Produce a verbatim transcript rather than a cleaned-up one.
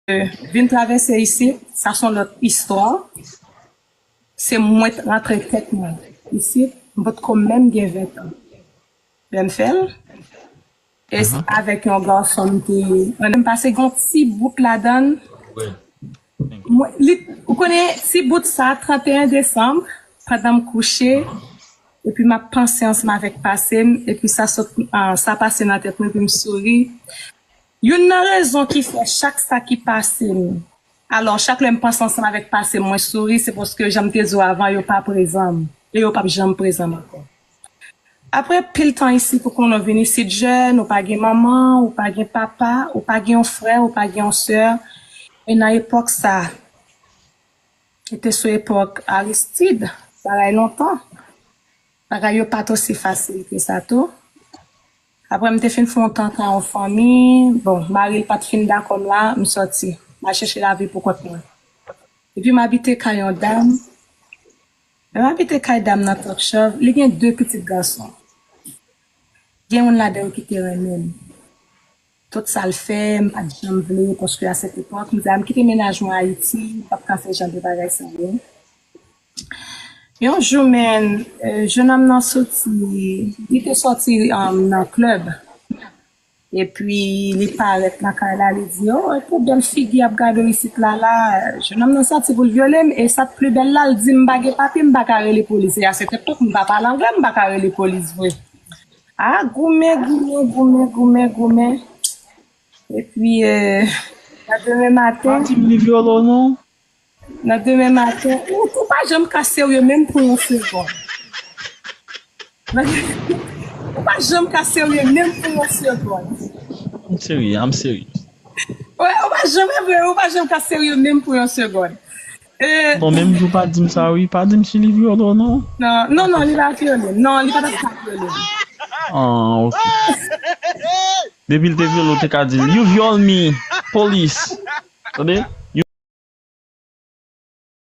vin travèse isit, sa se yon lòt istwa. Se mwen t rantre tèt mwen isit, m potko menm gen ven tan. Lè m fè l, e s- avèk yon gason m te, mwen menm pase gen yon ti bout ladan l. Mwen, li, ou konnen, ti bout sa, trannteyen desanm, pandan m kouche, epi m ap panse ansanm avèk pase m, epi sa sot, ah, sa pase nan tèt mwen, epi m souri. Youn nan rezon ki fè chak sa ki pase m, alò, chak lè m panse ansanm avèk pase m, mwen souri, se paske jan m te di w avan, yo pa prezan m, e yo p ap janm prezan m ankò. Apre pil tan isit, ou konnen w vin isit jèn, ou pa gen manman, ou pa gen papa, ou pa gen yon frè, ou pa gen yon sè. E nan epòk sa, e te sou epòk Aristide, bagay lontan. Bagay yo pa t osi fasil ke sa tou. Apre m te fin fè yon tan kay yon fanmi, bon, mari l pa t fin dakò m la, m sòti. M al chèche lavi pou kont mwen. Epi m abite kay yon dam. Lè m abite kay dam nan Tòpchòv, li gen de pitit gason. Gen youn ladan yo ki te renmen m. Tout sa l fè, m pa t janm vle, paske a sèt epòk, m di a m kite mennaj mwen Ayiti, m p ap ka fè jan de bagay sa yo. Yon jou, men, eh, jennonm nan soti, li te sòti, um, nan klèb. Epi li parèt nan kay la, li di, "Oh, e pou bèl figi ap gade w isit la la." Jennonm nan sòti pou l vyole m, e sa k pi bèl la, l di m pa gen papye, m pa ka rele polis. E a sèt epòk, m pa pale anglè, m pa ka rele polis vre. A, goumen, goumen, goumen, goumen, goumen. Epi, eh, nan demen maten. Pa di m li vyole w non. Nan demen maten, ou, ou pa janm ka serye menm pou yon segonn. Ou pa janm ka serye menm pou yon segonn. I'm serious, I'm serious. Wè, ou pa janm, e vre, ou pa janm ka serye menm pou yon segonn. E, non, menm jou pa di m sa, wi. Pa di m si li vyole w non. Non, non, non, li pa vyole m. Non, li pa t ap ka vyole m. Ah, ok. Depi l te vyole w, te ka di l, "You vyole me, police." Tande?